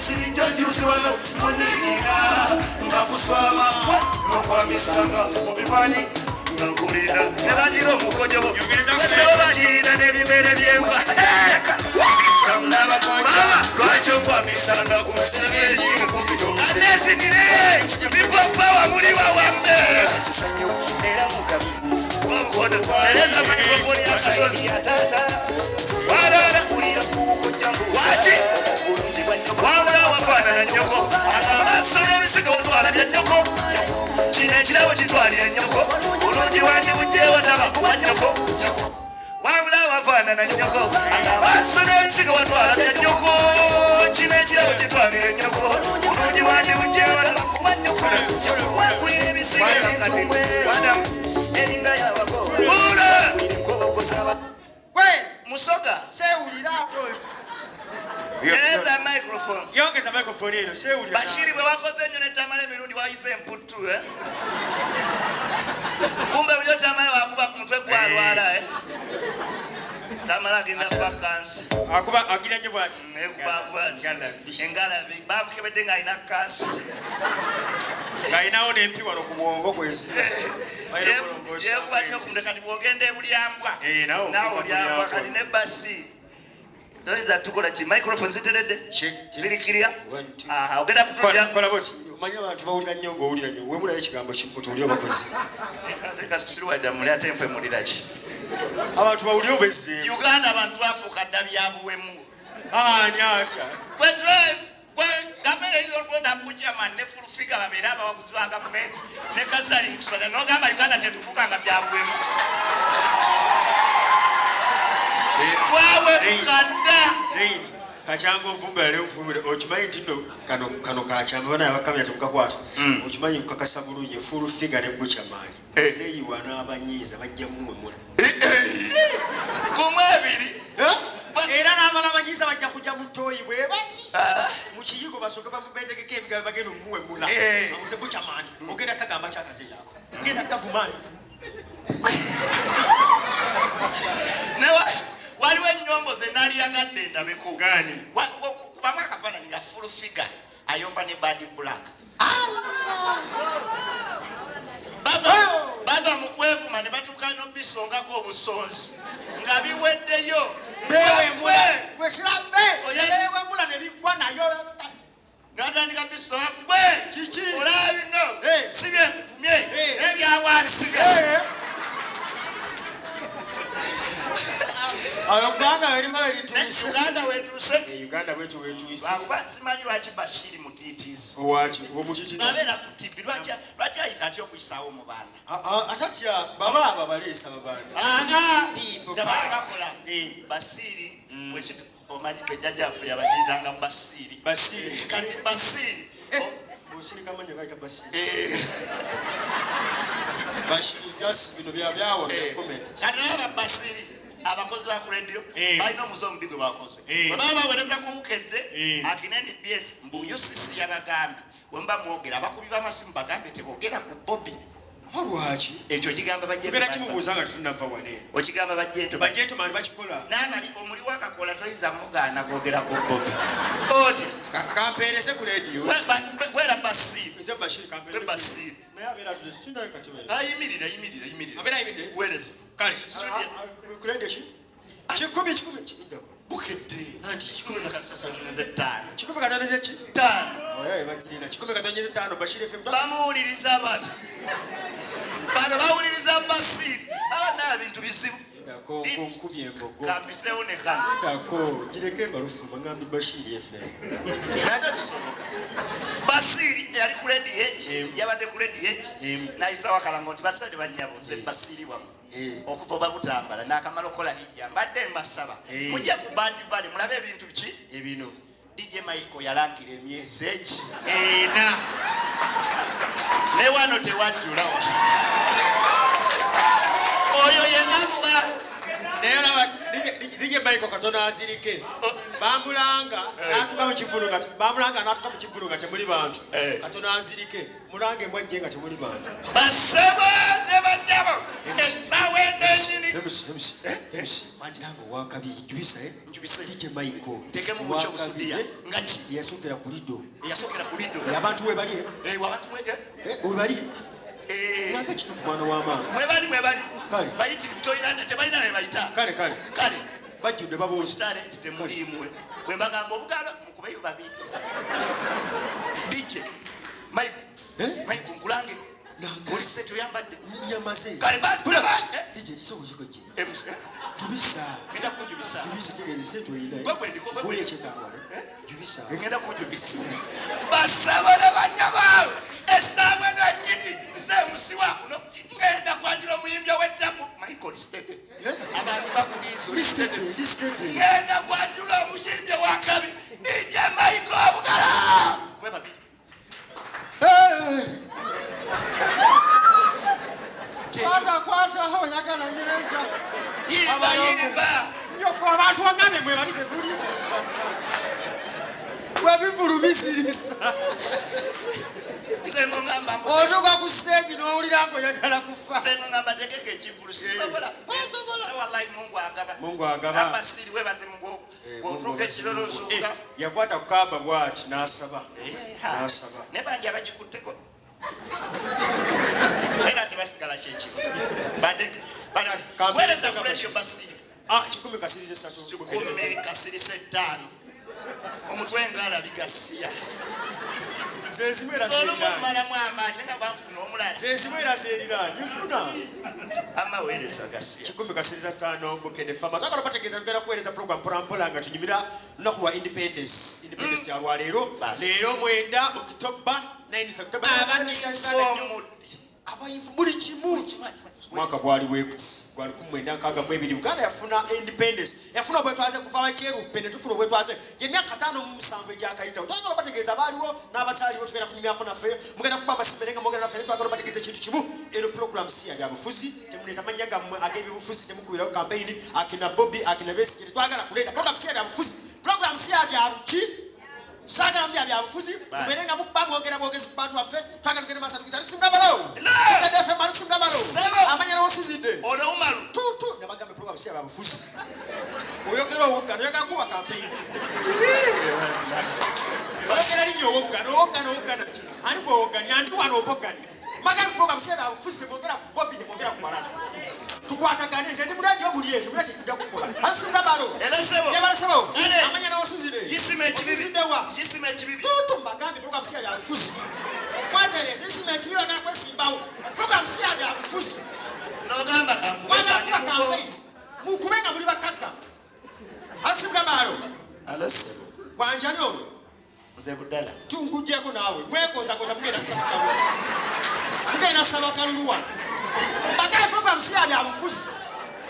Ensiri jojusi wano munirira nga kuswama n'okwamisanga obimanyi nga nkulira ne bagira omukojobo basaba balira n'ebimere by'embwa. Baba, lwaki okwamisanga ku anezinire bipopawa muli wawambe tereza microphone y'akasozi walala waki wabula wafaanana nnyoko, amaaso n'ebisigo otwala bya nnyoko, kino ekirabo kitwalire nnyoko, bulungi wandi bugyewo tabakuba nnyoko, wabula wafaanana nnyoko, amaaso n'ebisigo watwala bya nnyoko, kino ekirabo kitwalire nnyoko, bulungi wandi bugyewo tabakuba nnyoko, wakulira ebisigo Pula! Gwe Musoga sewulira ate. Tereza microphone. Yongeza microphone eno, sewulira. Bashiri bwe wakoze ennyo ne Tamala emirundi wayise emputtu, eh? Kumbe buli Tamala wakuba ku mutwe gwalwala, eh? Tamala agenda kuba kansa. Akuba agira nnyo bwati. Ekubakuba ati. Ngalabi. Engalabi bamukebedde ng'alina kansa. Ng'alinawo n'empi wano ku bwongo kwezi. Yekuba nnyo ku mutwe, kati bw'ogenda ebulyambwa Eh, naawe naawe ofika olyambwa Bulyambwa. Kati ne basi toyinza tukola ki? Microphone ziteredde? Ziri kirya. One, two. Aha, ogenda kutulira. Kola bwoti, omanyi abantu bawulira nnyo ng'owulira nnyo, wemulayo ekigambo kimu tuwulire obakozi. Siriwadda muli ate mpemulira ki? Abantu bawulire obezzeemu. Uganda abantu bafuuka dda byabuwemu. Ani atya? Gavumenti eyinza okulonda Buchaman ne Fulufiga babeere abawaguzi ba gavumenti ne Kasali Nkusaga, nogamba Uganda tetufuukanga byabuwemu. Twawemuka dda. Reini kakyanga ovumbula nenfumbire, okimanyi nti nno kano kakyama bana abakamya temukakwata. Okimanyi nkukakasa bulungi, Full Figure ne Buchaman zeeyiwa n'abanyiiza bajja muwemula. Gumu ebiri. Era n'amala abanyiiza bajja kujja mu ttooyi bwe bati mu kiyigo, basooke bamubetegeko ebigambo bagenda omuwemula. Abuze Buchaman, ogenda kagamba kyakazeeyako, ngenda kavuma. Waliwo ennyombo ze naliyagadde ndabeko. Gani? Kubamu akafaananyi nga Full Figure ayomba ne Bad Black. Bava mu kwevuma ne batuuka nobisongako obusonzi nga biweddeyo. Bewemula gwekirabe. Bewemula ne biggwa nayo. Natandika bisonga gwe. Kiki? Olaba bino si byenkuvumye ebyawansiga. Ayo ggwanga werima werituuse. Uganda wetuuse. Uganda bwetu wetuuse. Lwakuba simanyi lwaki Bashiri mutiitiizi. Owaki omutiti? Abeera ku TV, lwaki ayita atya okuyisaawo omubanda? Atatya baba abo abaleesa babanda. People nga power. Bakola Basiiri omanyi bejjajjaffe yabakiyitanga Basiiri. Basiiri. Kati Basiiri Bwosirika amanya gayita Basiiri. Bashiri just bino bya byawo bya comment. Kati naba Basiiri abakozi ba ku radio balina omuze omubi gwe bakoze. Bwe baba baweereza ku Bukedde akina NBS, mbu UCC yabagambye bwe muba mwogera, abakubi b'amasimu bagambye tebogera ku Bobi. Oba lwaki? Ekyo kigamba Tugenda kimubuuza nga tetunnava wano eno. Okigamba bajento. Bagentleman bakikola. N'abali omuli wakakola toyinza mugaana kwogera ku Bobi oti. Kampeereze ku radio. Gwera Basiiri. Nze Bashiri kampeereze. Gwe Basiiri. Naye abeera atudde kinaye kati weereza. Ayimirira, yimirira, yimirira. Abeera ayimiridde? Weereza. Kale. Studio. Ah, ah, ku radio ki? Kikumi kikumi kiddako. Bukedde. Anti kikumi kasatu ttaano. Kikumi katonyeze ki? Ttaano. Oyo bagirina 105 Bashir FM. Bamuwuliriza bano. Bano bawuliriza Basiiri. Abana bintu bizibu. Ndako nkubye embogo. Kampiseewo ne kano. Ndako gireke embalufuma ngambye Bashir FM. Nakyo kisoboka. Basiiri yali ku Radio H, yabadde ku Radio H. Nayisawo akalango nti basajja bannyabo, nze Basiiri wammwe. Okuva oba Butambala n'akamala okukola hijja, mbadde mbasaba mujje ku Bat Valley mulabe ebintu ki ebino. DJ Michael yalangira emyezi egi 4. Ne wano tewajjulawo. Oyo ye Allah. Naye olaba DJ Michael katono azirike. Bamulanga n'atuuka mu kivvulu nga bamulanga n'atuuka mu kivvulu nga temuli bantu. Katono azirike, mulange mwajje nga temuli bantu. Basebo ne bannyabo, essaawa eno ennyini. MC, MC, MC, nange owakabi, jubisa, eh? nkujubise. DJ Michael. Ntekemu buki obusudiya nga ki? Yasookera ku Lido. Yasookera ku Lido. Abantu we bali. Abantu mwege. We bali. Ngambe kituufu mwana wa maama. Mwebali mwebali. Kale. Bayitirivu toyina tebalina ne bayita. Kale kale. Kale. Bajjudde babuuza. Kitale temuliimwe. Bwe mbagamba obugalo mukubeyo babiri. DJ Mike. Mike nkulange. Oli state oyambadde. Nyamaze. Kale basi. DJ tisobola kujja. MC. Jubisa. Ngenda kujubisa. Jubisa tegeeza sente oyina. Gwe gwe ndiko gwe. Oli ekyetaano wale. Jubisa. Ngenda kujubisa. Basabala banyaba. Essaawa eno nnyini nze MC wa kuno. Ngenda kwanjula omuyimbi ow'ettabu Michael Stede. Abantu bakulinze oli Stede. Ngenda kwanjula omuyimbi ow'akabi DJ Michael Obugala. Gwe babiri. Kwata kwata oyagala nyweza. Yimba yimba. Nyoko abantu wangambe mwe bali tebuli. Webivulu bisirisa. Nze ngamba otuuka ku stage n'owulira ng'oyagala kufa. Nze ngamba tegeka ekivulu sisobola. Wesobola. Wallahi Mungu agaba. Mungu agaba. Abasiri webaze Mungu. Bw'otuuka ekiro n'ozuuka. Yakwata ku kaaba bw'ati n'asaba. N'asaba. Ne bangi abagikutteko. Era tebasigala kyekimu. Badde weereza ku radio Basiri. 1 kasiriza 3. 1 kasiriza 5. Omutwe ngalabi gasiya. Zezimu era Olumu mmalamu amaanyi naye nga banfuna omulala. Zezimu era zeeriraanye nfuna. Amaweereza gasiya. 1 kasiriza 5 Bukedde Fama. Twagala obategeeza tugenda kuweereza program mpola mpola nga tunyumira lunaku lwa independence. Independence ya lwaleero. Leero 9 October 9 October. Abainformed. Abayinfu buli kimu. Mwaka gwali bwekuti gwali 1962 Uganda yafuna independence, yafuna obwetwaze kuva bakyeruppe ne tufuna obwetwaze gyemyaka 57 egyakayitawo. Twagala obategeeza abaaliwo n'abataliwo, tugenda kunyumyako naffe, mugenda kuba amasimu naye nga mwogera naffe. Twagala obategeeza ekintu kimu, eno program si ya byabufuzi, temuleeta mannya gammwe ag'ebyobufuzi, temukubirawo campaign akina Bobi akina Besigye, tetwagala kuleeta. Program si ya byabufuzi, program si ya byabuki, saagala mu bya byabufuzi, mubeere nga mukuba mwogera bwogezi ku bantu baffe. Twagala tugende maaso tukuza Alexi Mugabalo. Bukedde FM, Alexi Mugabalo. Amanya n'osizidde. Ono Umaru. Tutu nabagambe program si ya byabufuzi. Oyogera owoggana, oyagala kuba campaign. Oyogera linnya owoggana, owoggana, owoggana ki? Ani gwe owoggani? Ani wano owoggani? Magambe program si ya byabufuzi, temwogera ku Bobi, temwogera ku balala. Tukwatagane, nze ndi mulwadde omuli ekyo, mulina kyetujja kukola. Alexi Mugabalo. Era ssebo. Yebale ssebo. Kale. Amanya n'osizidde. Yisima ekibibi. Osizidde wa? Yisima ekibibi. Tutu mbagambe program si ya byabufuzi. Mwatereeze isima ekibibi bagala kwesimbawo. Program si ya byabufuzi. N'ogamba kankube Mwagala kuba kati kuko. campaign. Mukube nga muli bakagga. Alexi Mugabalo. Alo ssebo. Wanjani olwo? Nze Budala. Tunkugyeko naawe. Mwekozakoza mugenda kusaba kalulu. Mugenda kusaba kalulu wano. Mbagambe program si ya byabufuzi.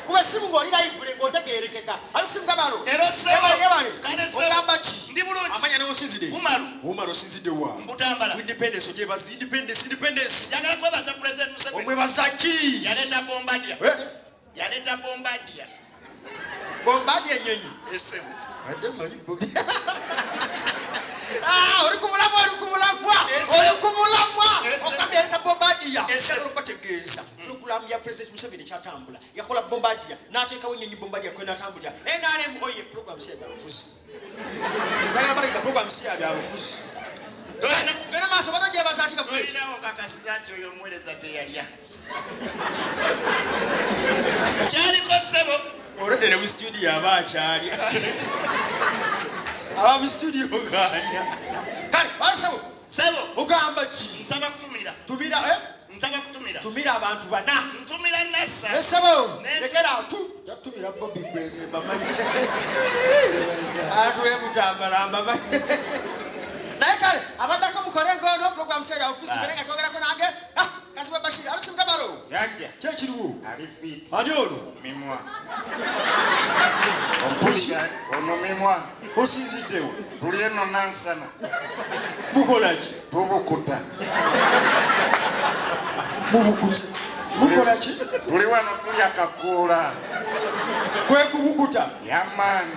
Kuba essimu ng'oli live ng'otegeerekeka. Alexi Mugabalo. Era ssebo. Yebale yebale. Kale ssebo. Ogamba ki? Ndi bulungi. Amanya n'osizidde. Umaru. Umaru osinzidde wa? Mbutambala. Independence ogyebaza independence independence. Njagala kwebaza President Museveni. Omwebaza ki? Yaleeta Bombardier. Yaleeta Bombardier. Bombardier ennyonyi. Essebo. Adde mmanyi Bobi. Oli ku mulamwa, oli ku mulamwa. Oli ku mulamwa. Ogambye yaleeta Bombardier. Njagala okubategeeza. Program ya President Museveni kyatambula. Yakola Bombardier. N'ateekawo ennyonyi Bombardier kwe n'atambulira. NRM oye program si ya byabufuzi. Njagala bategeeza program si ya byabufuzi. Tugenda maaso bano gyebaza ki gavumenti? Tolinawo nkakasiza nti oyo omuweereza teyalya. Kyaliko ssebo. Olwedde ne mu studio aba akyalya. Aba mu studio ng'alya. Kale, basebo. Ssebo. Ogamba ki? Nsaba kutumira. Tumira, eh? Nsaba kutumira. Tumira abantu bana. Ntumira Nassa. Essebo. Lekera tu. Yatumira Bobi Kweze mbamanyi. Abantu b'e Butambala mbamanyi. Naye kale abaddako mukole engono program si ya byabufuzi tubere nga twogerako nange. Kasibwe Bashir, Alex Mugabalo. Yajja. Ki ekiriwo? Ali fit. Ani ono? Mimwa. Ompulira ono mimwa. Osinziddewo? Tuli eno Nansana. Mukola ki? Tubukuta. Mubukuta. Mukola ki? Tuli wano tulya kakuula. Kwe kubukuta. Yamaani.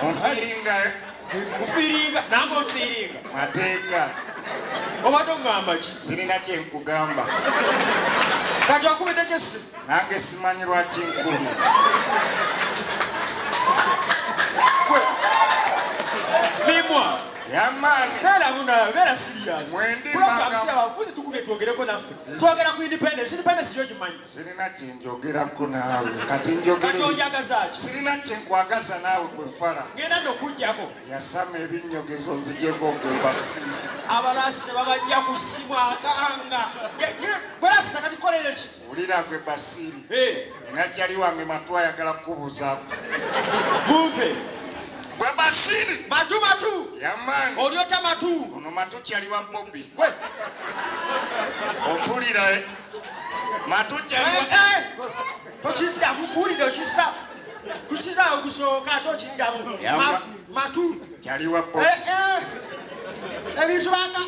Onfiiringa. Nkufiiringa nange onfiiringa. Mateeka. Obadde oŋŋamba ki? Sirina kye nkugamba. Kati okubidde kyessimu? Nange simanyi lwaki nkubye. Yamaani. Beera buna, beera serious. Mwendi Program mbaga- si abafuzi tukubye twogereko naffe. Twogera ku independence, independence yo gimanyi. Sirina kyenjogerako naawe. Kati njogere. Kati onjagaza ki? Sirina kyenkwagaza naawe gwe fala. Ngenda nno okuggyako. Yasama ebinnyogezo nzigyeko gwe basiiri. Abalaasi tebabajja ku ssimu akanga. Gwe laasi kati kolere ki? Wulira gwe basiiri. Eh, Nina kyali wange matu ayagala kukubuuzaako. mumpe. Gwe basiiri. Matu matu. Yamaani. Oli otya matu? Ono matu kyali wa Bobi. Gwe. Ompulira eh? Matu kyali wa Eh, eh. Tokiddamu kuwulira okissa. Kusizaawo gusooka ate okiddamu. Yama. Matu. Kyali wa Bobi. Eh, eh. Ebintu banga.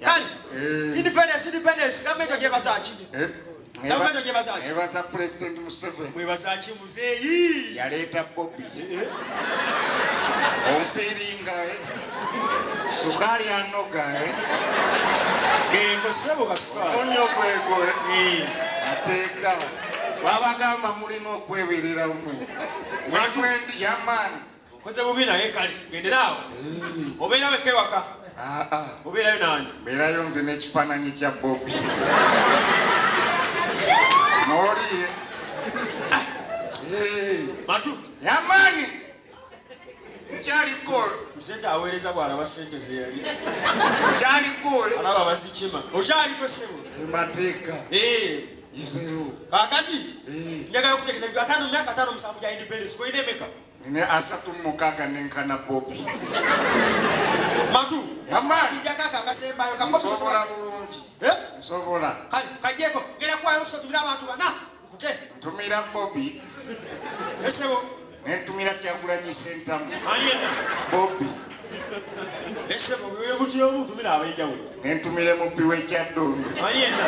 Kale. Eh. Independence, independence. Gavumenti ogyebaza ki? Eh, Gavumenti ogyebaza ki? Nebaza Pulezidenti Museveni. Mwebaza ki muzeeyi? Yaleeta Bobi. Onfiiringa eh? Sukaali anoga eh? Kengo ssebo kasukaali. Onyo gwego eh? Eh. Ateeka. Babagamba mulina okwebereramu. Mwetwendi yamaani. Okoze bubi naye kale tugendere awo. Obeera wekka ewaka? Ah, ah. Obeerayo nani? Mbeerayo nze n'ekifaananyi kya Bobi. N'oli eh? Matu. Yamaani. Nkyaliko. Pulezidenti aweereza bw'alaba ssente ze yali. Nkyaliko. Alaba bazikima. Okyaliko ssebo? Emateeka. Eh. Izeru. Kaakati Eh. njagala okutegeeza bibiri ataano mu myaka 57 gya independence gw'olina emeka? Nina 36 nenkana Bobi. Matu. Yamaani. Kujjako ako akasembayo ka Bobi Nsobola tosobola. bulungi. Eh? Nsobola. Kale kajjeeko ngenda kuwaayo omukisa otumire abantu bana nkute. Ntumira Bobi. Essebo. Ne ntumira Kyagulanyi Ssentamu. Ani yenna? Bobi. Essebo oyo omuntu y'omu ntumira ab'enjawulo. Ne ntumira MP w'e Kyaddondo. Ani yenna?